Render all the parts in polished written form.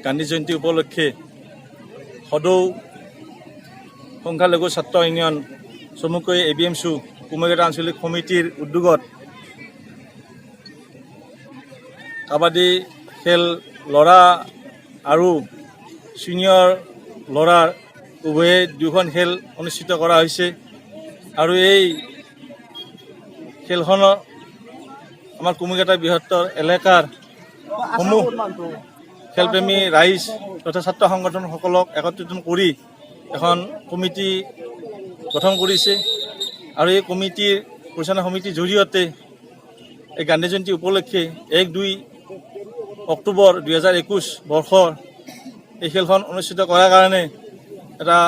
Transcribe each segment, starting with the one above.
গান্ধী জয়ন্তী উপলক্ষে সদৌ সংখ্যালঘু ছাত্ৰ ইউনিয়ন, চমুকৈ এবিএমছু, কুমাৰীকাটা আঞ্চলিক সমিতিৰ উদ্যোগত কাবাডী খেল ল'ৰা আৰু ছিনিয়ৰ ল'ৰাৰ উভয়ে দুখন খেল অনুষ্ঠিত কৰা হৈছে। আৰু এই খেলখনৰ আমাৰ কুমাৰীকাটা বৃহত্তৰ এলেকাৰ সমূহ খেলপ্ৰেমী ৰাইজ তথা ছাত্ৰ সংগঠনসকলক একত্ৰিত কৰি এখন কমিটি গঠন কৰিছে। আৰু এই কমিটিৰ পৰিচালনা সমিতিৰ জৰিয়তে এই গান্ধী জয়ন্তী উপলক্ষে 1-2 অক্টোবৰ 2021 বৰ্ষৰ এই খেলখন অনুষ্ঠিত কৰাৰ কাৰণে এটা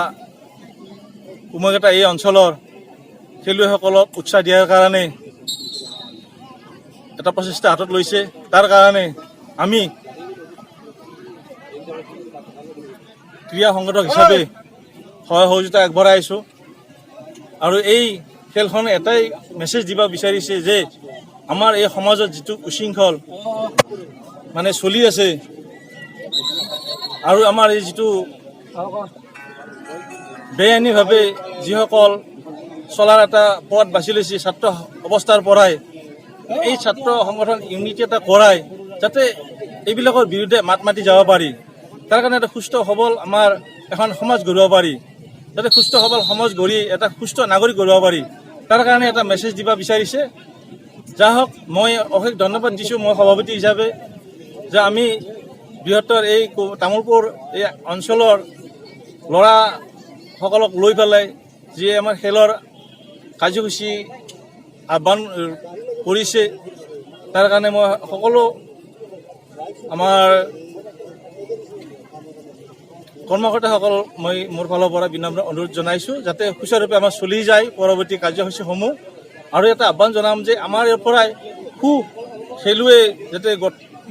কুমাৰীকাটা এই অঞ্চলৰ খেলুৱৈসকলক উৎসাহ দিয়াৰ কাৰণে এটা প্ৰচেষ্টা হাতত লৈছে। তাৰ কাৰণে আমি ক্ৰীড়া সংগঠক হিচাপে সহায় সহযোগিতা আগবঢ়াই আছোঁ। আৰু এই খেলখনে এটাই মেছেজ দিব বিচাৰিছে যে আমাৰ এই সমাজত যিটো উশৃংখল মানে চলি আছে আৰু আমাৰ এই যিটো বেআইনীভাৱে যিসকল চলাৰ এটা পথ বাছি লৈছে ছাত্ৰ অৱস্থাৰ পৰাই, এই ছাত্ৰ সংগঠন ইউনিটি এটা কৰাই যাতে এইবিলাকৰ বিৰুদ্ধে মাত মাতি যাব পাৰি, তাৰ কাৰণে এটা সুস্থ সবল আমাৰ এখন সমাজ গঢ়িব পাৰি, যাতে সুস্থ সবল সমাজ গঢ়ি এটা সুস্থ নাগৰিক গঢ়িব পাৰি, তাৰ কাৰণে এটা মেছেজ দিব বিচাৰিছে। যা হওক, মই অশেষ ধন্যবাদ দিছোঁ মই সভাপতি হিচাপে যে আমি বৃহত্তৰ এই তামোলপুৰ এই অঞ্চলৰ ল'ৰাসকলক লৈ পেলাই যিয়ে আমাৰ খেলৰ কাৰ্যসূচী আহ্বান কৰিছে, তাৰ কাৰণে মই সকলো আমাৰ কৰ্মকৰ্তাসকল মই মোৰ ফালৰ পৰা বিনম্ৰ অনুৰোধ জনাইছোঁ যাতে সুচাৰুৰূপে আমাৰ চলি যায় পৰৱৰ্তী কাৰ্যসূচীসমূহ। আৰু এটা আহ্বান জনাম যে আমাৰ ইয়াৰ পৰাই সু খেলুৱৈ যাতে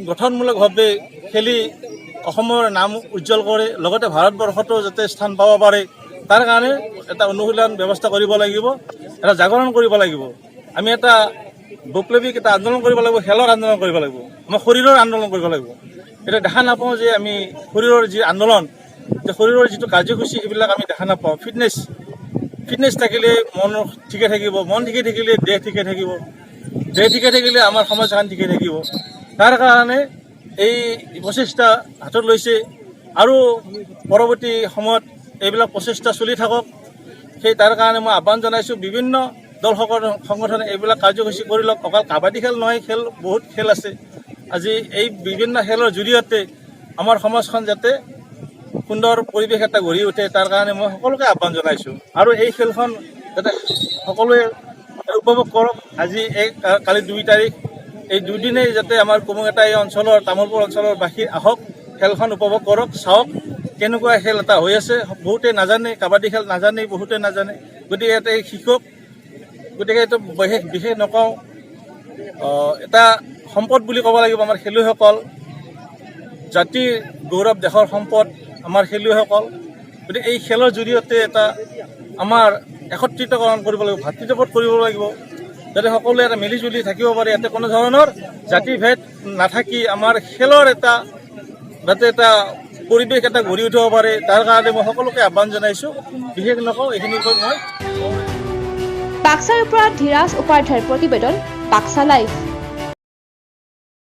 গঠনমূলকভাৱে খেলি অসমৰ নাম উজ্জ্বল কৰে, লগতে ভাৰতবৰ্ষতো যাতে স্থান পাব পাৰে, তাৰ কাৰণে এটা অনুশীলন ব্যৱস্থা কৰিব লাগিব, এটা জাগৰণ কৰিব লাগিব। আমি এটা বৈপ্লৱিক এটা আন্দোলন কৰিব লাগিব, খেলৰ আন্দোলন কৰিব লাগিব, আমাৰ শৰীৰৰ আন্দোলন কৰিব লাগিব। এতিয়া দেখা নাপাওঁ যে আমি শৰীৰৰ যি আন্দোলন, যে শৰীৰৰ যিটো কাৰ্যসূচী, সেইবিলাক আমি দেখা নাপাওঁ। ফিটনেছ ফিটনেছ থাকিলে মন ঠিকে থাকিব, মন ঠিকে থাকিলে দেহ ঠিকে থাকিব, দেহ ঠিকে থাকিলে আমাৰ সমাজখন ঠিকে থাকিব। তাৰ কাৰণে এই প্ৰচেষ্টা হাতত লৈছে আৰু পৰৱৰ্তী সময়ত এইবিলাক প্ৰচেষ্টা চলি থাকক, সেই তাৰ কাৰণে মই আহ্বান জনাইছোঁ। বিভিন্ন দল সংগঠনে এইবিলাক কাৰ্যসূচী কৰি লওক। অকল কাবাডী খেল নহয়, খেল বহুত খেল আছে। আজি এই বিভিন্ন খেলৰ জৰিয়তে আমাৰ সমাজখন যাতে সুন্দৰ পৰিৱেশ এটা গঢ়ি উঠে, তাৰ কাৰণে মই সকলোকে আহ্বান জনাইছোঁ। আৰু এই খেলখন যাতে সকলোৱে উপভোগ কৰক। আজি এক, কালি 2 তাৰিখ, এই দুদিনেই যাতে আমাৰ কুমাৰীকাটা এই অঞ্চলৰ তামোলপুৰ অঞ্চলৰ বাসী আহক, খেলখন উপভোগ কৰক, চাওক কেনেকুৱা খেল এটা হৈ আছে। বহুতে নাজানে, কাবাডী খেল নাজানে, বহুতে নাজানে, গতিকে ইয়াতে শিকক। গতিকে এইটো বিশেষ বিশেষ নকওঁ, এটা সম্পদ বুলি ক'ব লাগিব আমাৰ খেলুৱৈসকল, জাতিৰ গৌৰৱ, দেশৰ সম্পদ আমাৰ খেলুৱৈসকল। গতিকে এই খেলৰ জৰিয়তে এটা আমাৰ একত্ৰিতকৰণ কৰিব লাগিব, ভাতৃত্ববোধ কৰিব লাগিব, যাতে সকলোৱে এটা মিলি জুলি থাকিব পাৰে। ইয়াতে কোনো ধৰণৰ জাতিভেদ নাথাকি আমাৰ খেলৰ এটা যাতে এটা পৰিৱেশ এটা গঢ়ি উঠিব পাৰে, তাৰ কাৰণে মই সকলোকে আহ্বান জনাইছোঁ। বিশেষ নকওঁ, এইখিনি কৈ মই বাক্সাৰ পৰা ধীৰাজ উপাধ্যায়ৰ প্ৰতিবেদন, বাক্সা লাইভ।